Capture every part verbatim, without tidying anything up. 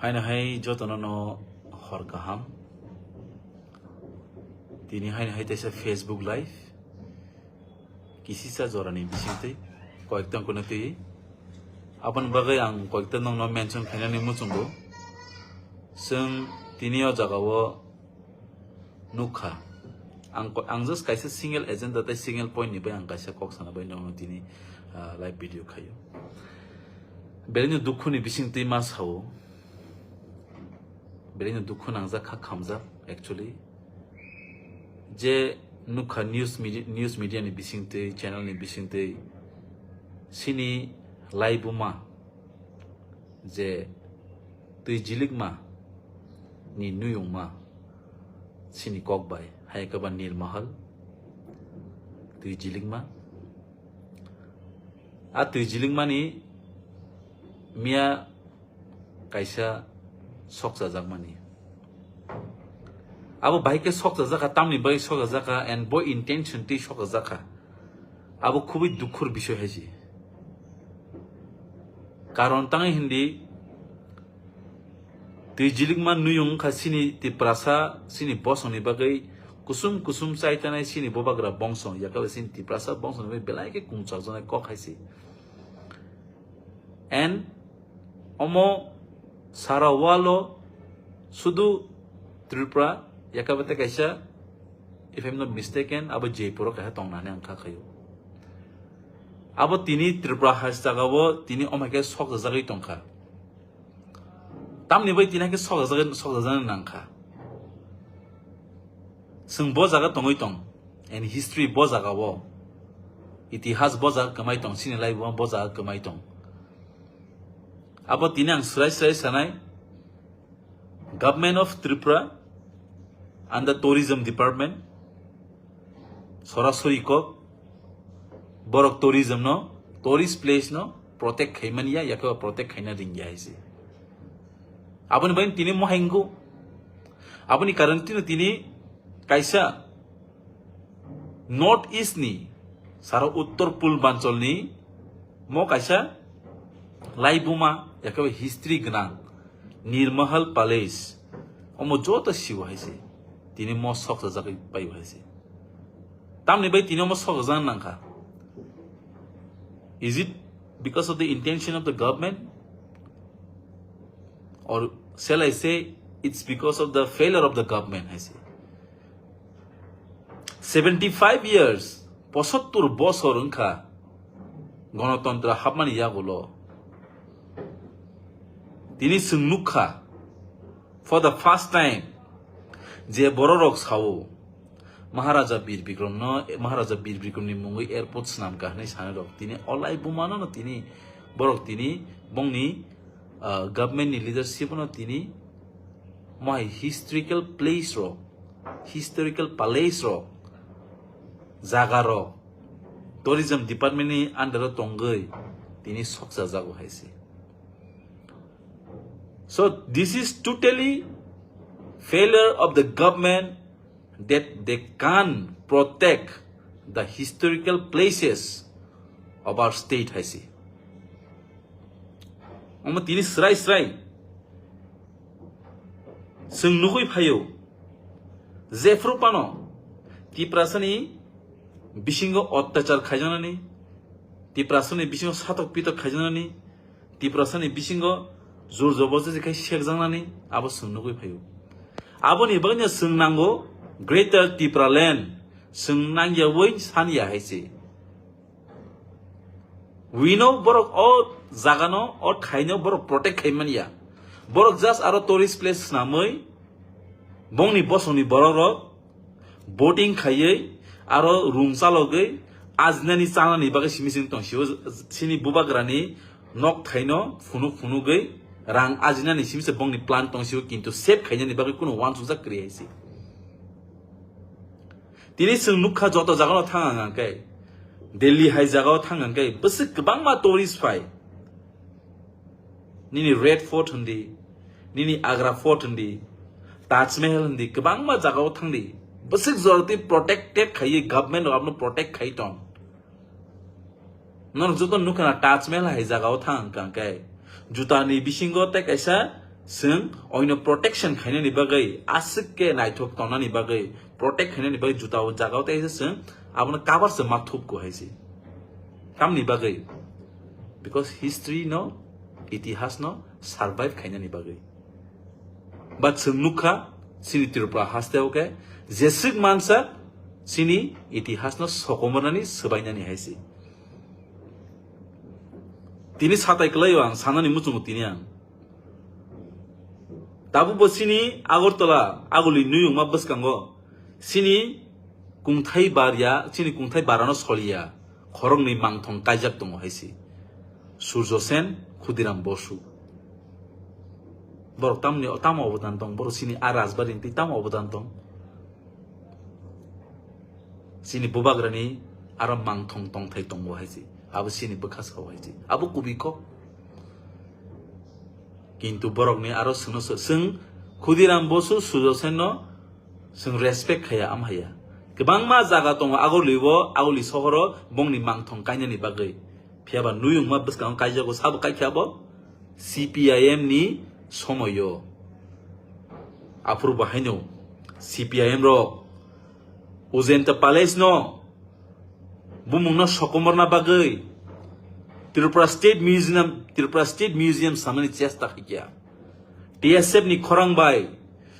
Haino hai jotono no hor kaham. Tini haino hai teisa Facebook live. Kisisa jorani bisingtwi koyekta wngkuna twi. Aboni bagwi ang koyekta nokno mention khainani muchungo. Chwng tini o jagao nukha. Ang ko-, ang just kaisa single agenda tei single point ni bai ang kaisa kok sana bai nokno tini, ah, live video khaio. Belai no dukhu ni bisingtwi ma sao. Belai no dukhu nangjak kha khamjak actually. Je nukha news media, news media ni bisingtwi, channel ni bisingtwi sini laibuma je twi jilikma ni nuyungma sini kok bai hai khe ba Nirmahal twi jilikma. A twi jilikmani miya kaisa sokchajakmani. Abo bahai khe sokchajakha, tamni bagwi sokchajakha, and bo intention twi sokchajakha. Abo khubui dukhur bisoi hai se. Karon tangwi hindi, twi jilikma nuyung wngkha chini Tiprasa, chini bosongni bagwi kusum kusum chaitanai chini bobagra bongso, yakaba chini Tiprasa bongsoni bagwi belai khe kungchakjaknai kok hai se. And omo sara walo sudu Tripura, yakaba tei kaisa, if I'm not mistaken, abo Jaipur o kaisa tongnani ang kha khaio. Abo tini Tripura hai jagao tini omo hai khe sokjagwi tongkha. Tamni bai tini hai khe sokjagwi, sokjagwi nangkha. Chwng bo jaga tongwi tong, and history bo jagao, itihas bo jaga kwmai tong, chini life bo jaga kwmai tong. Abo tini ang swrai swrai sanai, Government of Tripura under Tourism Department, sorasori kok, borok tourism no, tourist place no protect khaimani ya, yakhe protect khaina ringya hai se. Aboni bai tini mohai wngkhu. Aboni karon tini, tini kaisa North East ni sara Uttor Purbanchal ni mo kaisa laibuma, yakhe history gwnang Nirmahal Palace. Omo joto sibo hai se. Tini mo sokjagwi paibo hai se. Tamni bai tini omo sokjagna nangkha. Is it because of the intention of the government? Or shall I say it's because of the failure of the government hai se. Seventy five years, posottur bosor wngkha gonotantra hapmani yagulo. Tini chwng nukha, for the first time, je bororok sao, Maharaja Bir Bikram no, Maharaja Bir Bikram ni mungwi airport swnam kha hwnwi sanai rok. Tini olai bumano no tini borok tini bongni, ah, government ni leadership no tini mohai historical place rok, historical palace rok, jaga rok, tourism department ni under o tongwi tini sokchajago hai se. So this is totally failure of the government that they can protect the historical places of our state hai se. Omo tini srai srai chwng nugwi phaio, jephru phano Tiprasani bisingo ottachar khaijaknani, Tiprasani bisingo satok pitok khaijaknani, Tiprasani bisingo jor joborjosti khai sekjaknani abo chwng nugwi phaio. Aboni bagwino chwng nango Greater Tipraland, chwng nangyawi sanya hai se. We know borok o jagano, o thaino borok protect khai manya. Borok just aro tourist place swnamwi bongni bosongni borokrok boating khaiwi aro room chalogwi ajinani chanani bagwi simi simi tong sio, sini bubagrani nok thaino phunuk phunugwi rang ajinani simi se bongni plan tong sio, kintu save khainani bagwi kunu uansukjak kwrwi hai se. Tini chwng nukha joto jagano thang ang khe, Delhi hai jagao thang ang khe bwswk kwbangma tourist phai. Nini Red Fort hindi, nini Agra Fort hindi, Taj Mahal hindi, kwbangma jagao thangdi. Bwswk joroti protected khaiwi, government rok abono protect khai tong. Norok joto nukha na Taj Mahal hai jagao thang kha khe. Jutani bisingo tei kaisa Chwng oino protection khainani bagwi, aswk khe naithok tongnani bagwi, protect khainani bagwi juta o jaga o tei se chwng abono cover se ma thupko hai se. Tamni bagwi? Because history no, itihas no survive khainani bagwi. But chwng nukha, chini Tripura haste o khe jeswk mansa chini itihas no sokomornani, swbainani hai se. Tini satai kwlaio ang sanani muchungo tini ang. Tabukbo chini Agartala aguli nuyungma bwskango chini kungthai barya, chini kungthai barano soliya, khoroknwi mangthong kaijak tongo hai se. Surjo Sen, Khudiram Bosu. Borok tamni, tamo obodan tong, borok chini a rajbari ni twi tamo obodan tong. Chini bubagrani aro mangthong tongthai tongo hai se. Abo chini bwkha sao hai se. Abo kubui kok. Kintu borokni aro chwngno chwng Khudiram Bosu, Surjo Sen no chwng respect khaya, am haya. Kwbangma jaga tongo Agartala o, Agartala sohoro bongni mangthong kainani bagwi. Phiyaba nuyungma bwskango kaijago, sabo kaikha bo C P I M ni somoyo. Aphuru bo haino C P I M rok Ujanta Palace no bumungno sokomorna bagwi Tripura State Museum, Tripura State Museum samani chesta khaikya. T S F ni khorang bai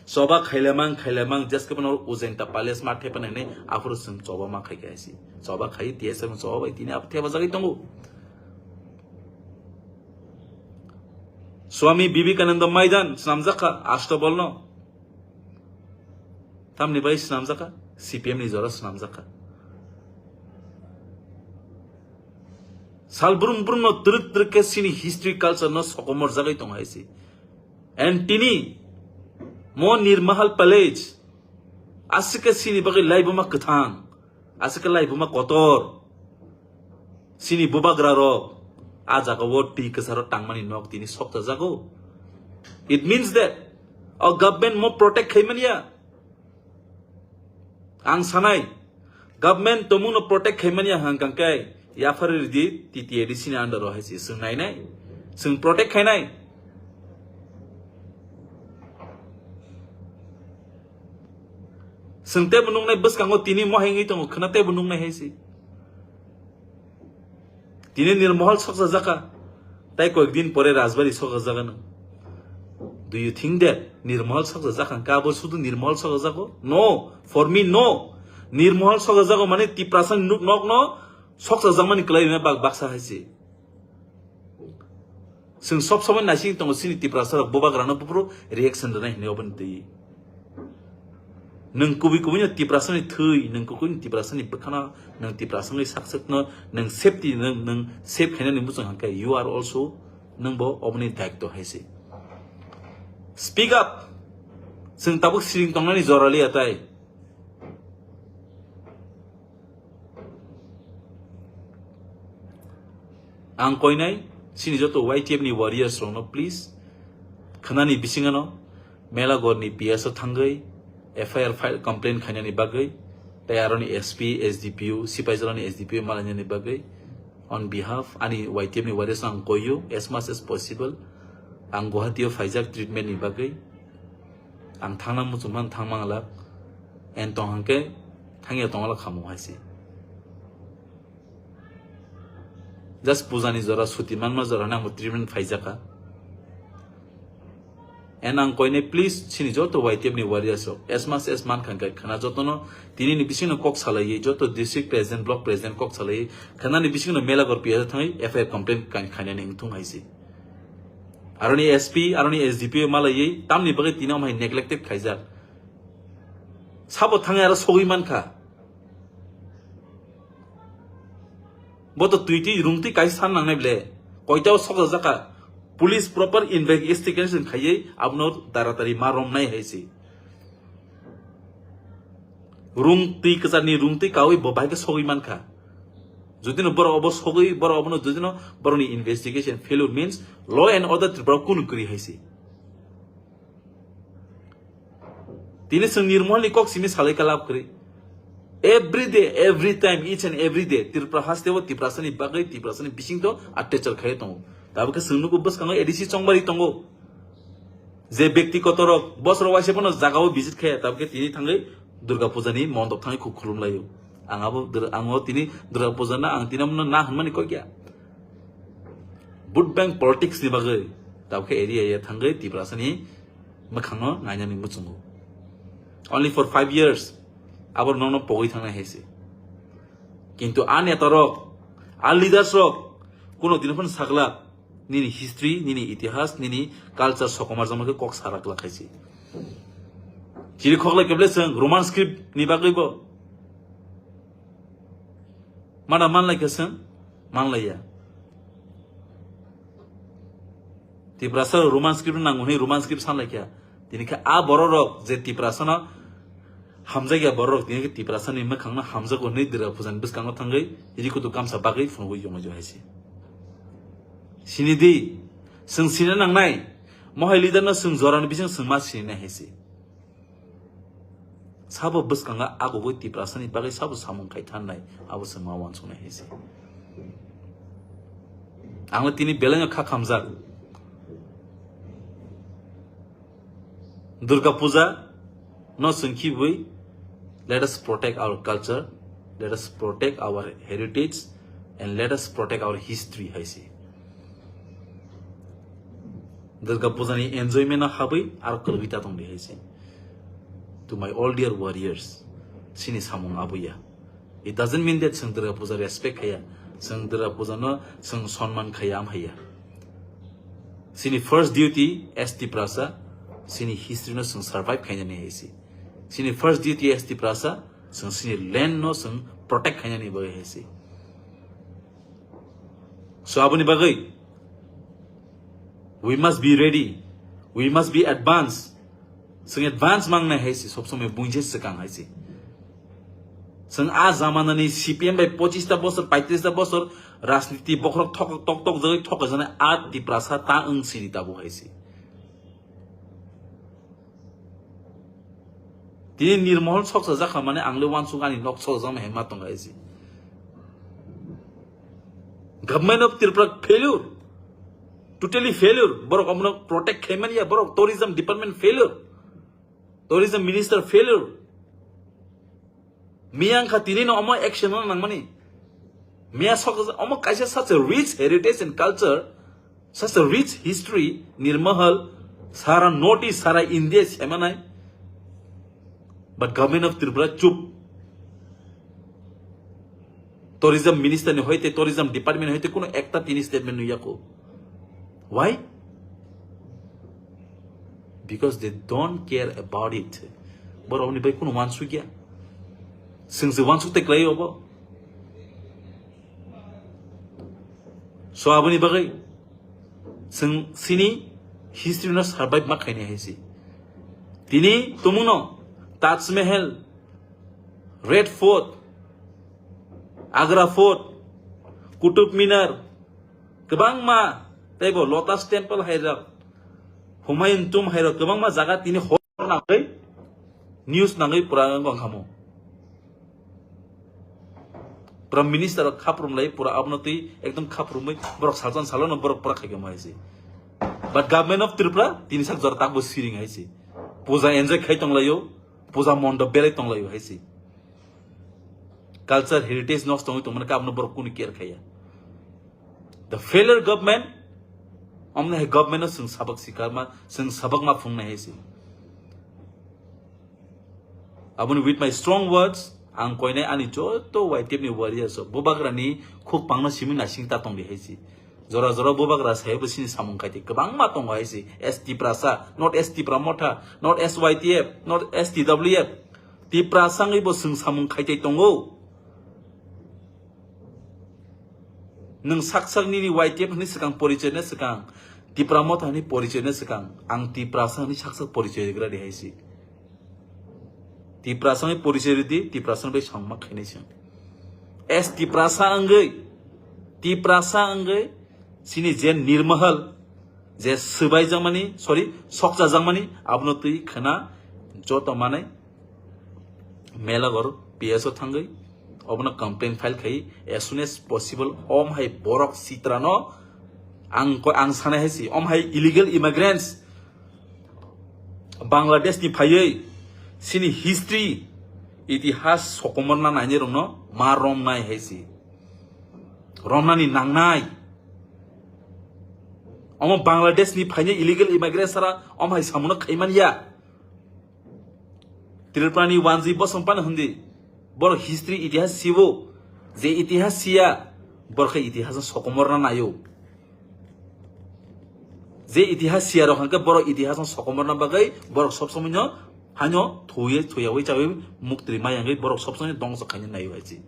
choba khailamang, khailamang, just ke bono Ujanta Palace ma thepa nai nai, aphuru chwng choba ma khaikya hai se. Choba khai T S F ni choba bai tini abo thepa jagwi tongo. Swami Vivekananda Maidan swnamjakha Ashtabal no. Tamni bai swnamjakha, C P M ni jora swnamjakha. Sal brum brum no twrwk twrwk khe chini history culture no sokomor jagwi tongo hai se. And tini mo Nirmahal Palace aswk khe chini bagwi laibuma kwthang, aswk khe laibuma kotor. Chini bubagra rok a jaga o twi kwcharo tangmani nok tini sokta jago. It means that o government mo protect khaimani ya. Ang sanai, government tomung no protect khaimani ya hang kang kai, yaphar ridi T T A D C ni under o hai se chwng nai nai, chwng protect khainai. Chwng tebo nuknai bwskango tini mo hai wngwi tongo, khwna tebo nuknai hai se. Tini Nirmahal soksa jaka, tai koyek din pore Rajbari soksa jaka no. Do you think that Nirmahal soksa jaka hwnkhe abo sudu Nirmahal soksa jago? No, for me no. Nirmahal soksa jago mane Tiprasa ni nuk nok no soksa jakmani kwlai rina bak baksa hai se. Chwng sob somoi naising tongo chini Tiprasa rok bubagra no buphuru reaction rwnai hinwi oboni twi. Nwng kubui kubui no Tiprasa ni thwi, nwng kubui ni Tiprasa ni bwkhano, nwng Tiprasa ni sakswk no, nwng safety, nwng, nwng save khainani muchung hwnkhe you are also, nwng bo oboni daityo hai se. Speak up. Chwng tabuk siring tongnani jora liya tai. Ang koinai, chini joto Y T F ni warriors rokno please, khwnani bisingano Melagor ni P S o thangwi F I R file complaint khainani bagwi, tei aroni S P, S D P O, Sipaijala ni S D P O malainani bagwi, on behalf ani Y T F ni warriors ang koiyo, as much as possible, ang Guwahati o phaijak treatment ni bagwi, ang thangna muchungma thangma lak, en tong hwnkhe thangya tongwlak khamu hai se. Just puja ni jora, suti manma jora nang bo treatment phaijakha. And ang koinai please chini joto Y T F ni warriors rok as much as man khan kai khana jotono tini ni bisingno kok salaiwi joto district president, block president kok salaiwi khana ni bisingno Melagor P S o thangwi F I R complaint khainani wngthung hai se. Aroni S P, aroni S D P o malaiwi tamni bagwi tini omhai neglected khaijak. Sabo thangwi aro sogwi mankha. Bo to twi twi rung twi kaisa san nangnai ble. Koita o soksa jaka. Police proper investigation khaiwi abono taratari ma romnai hai se. Rung twi kwcharni rung twi kawi bo bahai khe sogwi mankha. Jodi no borok obo sogwi, borok obono jodi no borokni investigation failure means law and order Tripura kunu kwrwi hai se. Tini chwng Nirmohal ni kok simi salai ka lab kwrwi. Every day, every time, each and every day, Tripura haste o Tiprasa ni bagwi, Tiprasa ni bising to atechar khai tongo. Tabuk khe chwng nugo bwskango A D C chongbari tongo. Je bekti kotorok bosor waisa bono jagao visit khe, tabukhe tini thangwi Durga Puja ni mondop thangwi khuk khulum laio. Ang abo dur-, ang o tini Durga Puja na ang tini amo na hwnmani kok ya. Vote bank politics ni bagwi tabukhe area ya thangwi Tiprasa ni mwkhang no nainani muchungo. Only for five years abo nono pogwi thangnai hai se. Kintu a neta rok, a leaders rok kuno tini phano sakla nini history, nini itihas, nini culture sokomar jama khe kok sarak la khaisi. Chiri khoklai keble seng Roman script ni bagwi bo. Mana manlai khe seng manlaiya. Tiprasa Roman script nang hwnwi Roman script sanlai khe. Tini khe a borok rok je Tiprasa no hamjakya borok rok tini khe Tiprasa ni mwkhang no hamjago hwnwi Durga Puja ni bwskango thangwi rikutu kamsa bagwi phunugwi yongwi jo hai se. Sini di, chwng sini nangnai, mohai leader no chwng jora ni bising chwng ma sini nai hai se. Sabo bwskango agugwi Tiprasa ni bagwi sabo samung khai thanai abo chwng ma wansuknai hai se. Ang tini belai no kha khamjak. Durga Puja no chwng khibwi, let us protect our culture, let us protect our heritage, and let us protect our history hai se. Durga Puja ni enjoyment no habwi aro kwrwi ta tong di hai se. To my all dear warriors, sini samung abuya. It doesn't mean that chwng Durga Puja respect khaya, chwng Durga Puja no chwng sonman khaya am haya. Sini first duty as Tiprasa, sini history no chwng survive khainani hai se. Sini first duty as Tiprasa, chwng sini land no chwng protect khainani bagwi hai se. So aboni bagwi we must be ready, we must be advanced. Chwng advance mangnai hai se, sob somoi buinse swkang hai se. Chwng a jamanani C P M bai pochista bosor, paitris ta bosor rajniti bokhorok thok-, tok tok jagwi thokjagwi a Tiprasa ta wng siri tabuk hai se. Tini Nirmohol soksa jakha mane ang le wansuk ani nok soksa jakma hai ma tong hai se. Government of Tripura failure. Totally failure. Borok omono protect khaimani ya, borok tourism department failure. Tourism minister failure. Miyang kha tini no omo action no nangmani. Miya sok omo kaisa such a rich heritage and culture, such a rich history, Nirmahal, sara North East, sara India semanai. But government of Tripura chup. Tourism minister ni hoite, tourism department hoite kuno ekta tini statement nuya ko. Why? Because they don't care about it. Borok ni bai kuno wansuk ya. Sing se wansuk te klai obo. So aboni bagwi sing sini history no survive ma khaini hai si. Tini tumung no Taj Mahal, Red Fort, Agra Fort, Qutub Minar, kwbangma teibo Lotus Temple hai rok, Humayun Tomb hai rok, kwbangma jaga tini hor nangwi, news nangwi pura wng khamu. Prime Minister rok khaprum lai pura abono twi ekdom khaprumwi borok salsan salono borok pura khaikhamu hai si. But Government of Tripura tini sak jora takbo siring hai si. Puja enjoy khai tonglaio, puja mondop berai tonglaio hai si. Culture heritage nosto wngwi tongmani khe abono borok kunu care khaiya. The failure government, omni hai government no chwng sabak sikarma, chwng sabak ma phungnai hai si. Aboni with my strong words, ang koinai ani joto Y T F ni warriors rok, bubagrani khuk pangno simi naising ta tongdi hai si. Jora jora bubagra sai bo sini samung khaiti kwbangma tongo hai si. S T Prasa, not S T Pramotha, not S Y T F, not S T W F. Tiprasa wngwi bo chwng samung khaitai tongo. Nwng sak sak nini Y T F ni swkang porichoi na swkang, Tipra Motha ni porichoi na swkang, ang Tiprasa ni sak sak porichoi rigra di hai si. Tiprasa ni porichoi ridi, Tiprasa bai samung ma khainai chwng. S Tiprasa wngwi, Tiprasa wngwi, sini je Nirmahal, je swbai jakmani, sorry, sokcha jakmani, abono twi khwna joto manai. Melagor P S o thangwi obono complaint file khai as soon as possible om hai borok sitra no ang ko ang sanai hai si om hai illegal immigrants Bangladesh ni phaiwi sini history, itihas sokomorna nainai rokno ma romnai hai si. Romnani nangnai. Omo Bangladesh ni phainai illegal immigrant sara om hai samuno khaiman ya. Tripura ni wanji bosong pan hundi. Borok history itihas sibo. Je itihas siya, borok khe itihas no sokomorna nayo. Je itihas siya rok hwnkhe borok itihas no sokomorna bagwi borok sob somoi no haino thuye thuyawi chawi muktri mayangwi borok sob somoi dongso khaina nayo hai si.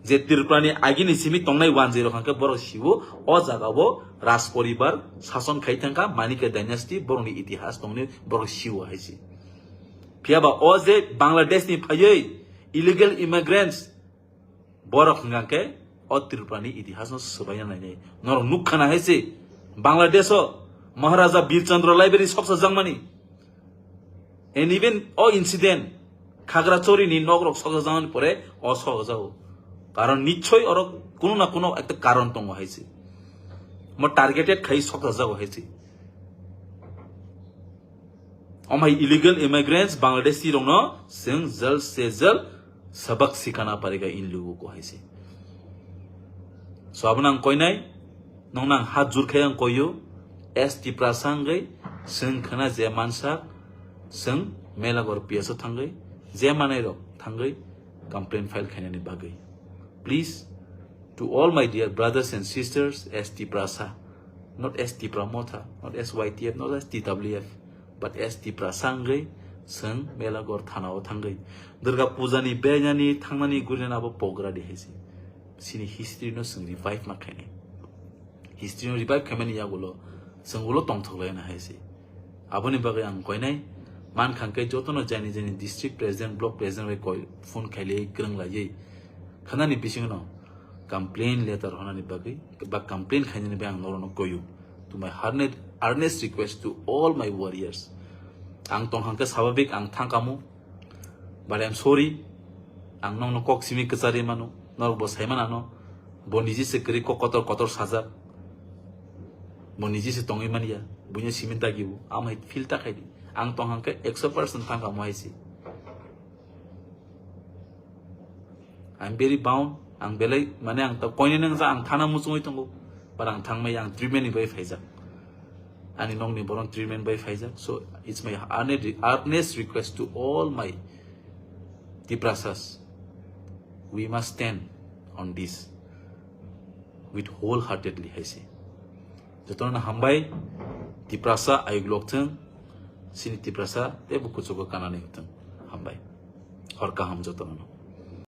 Je Tripura ni agini simi tongnai wanji rok hwnkhe borok sibo o jaga o Raj poribar sason khai thangkha, Manikya dynasty, borokni itihas tongni borok sibo hai si. Phiya ba o je Bangladesh ni phaiwi illegal immigrants, borok hwnkha khe o Tripura ni itihas no swbaina nainai. Norok nukha na hai se Bangladesh o Maharaja Bir Chandra Library soksa jangmani. And even o incident Khagrachari ni nok rok soksa jangmani pore o soksa jago. Karon nichoi oro kuno na kuno ekta karon tongo hai se. Mo targeted khai soksa jago hai se. Omhai illegal immigrants Bangladeshi rokno chwng jal se jal sabak sikana pariga in lugu ko hai se. So abono ang koinai, nongno ang hat jur khai ang koiyo, S T Prasa wngwi chwng khna je mansak, chwng Melagor P S o thangwi, je manai rok thangwi complaint file khainani bagwi. Please, to all my dear brothers and sisters, S T Prasa, not S T Pramotha, not S Y T F, not S T W F, but S T Prasa wngwi chwng Melagor thana o thangwi Durga Puja ni berainani thangnani gurinani abo pogra di hai se. Sini history no chwng revive ma khainai. History no revive khaimani yagulo chwng ulo tongthok laina hai se. Aboni bagwi ang koinai, man khangkhe jotono jani jani district president, block president bai koi phone khailai kwrwng laiwi khanani bisingo no complain letter honani bagwi ba complain khainani bagwi ang norokno koiyo. To my earnest, earnest request to all my warriors. Ang tong hangkhe sababik ang thangkamo, but I'm sorry, ang nokno kok simi kwcharwi mano, norok bo saiman ano, bo niji se kwrwi kok kotor kotor sajak, bo niji se tongwi manya, buino simi dagibo, amhai feel ta khaidi, ang tong hangkhe ekso percent thangkamo hai se. I'm very bound. Ang belai, mane ang ta koine nang ja ang thana muchungwi tongo. But ang thangmai ang treatment ni bai phaijak. Ani nokni boron treatment bai phaijak. So it's my earne-, earnest request to all my Tiprasas. We must stand on this with wholeheartedly hai se. Jotono hambai, Tiprasa ayuk lok thung, sini Tiprasa tebo kuchugo kanani thung. Hambai. Hor kaham jotono.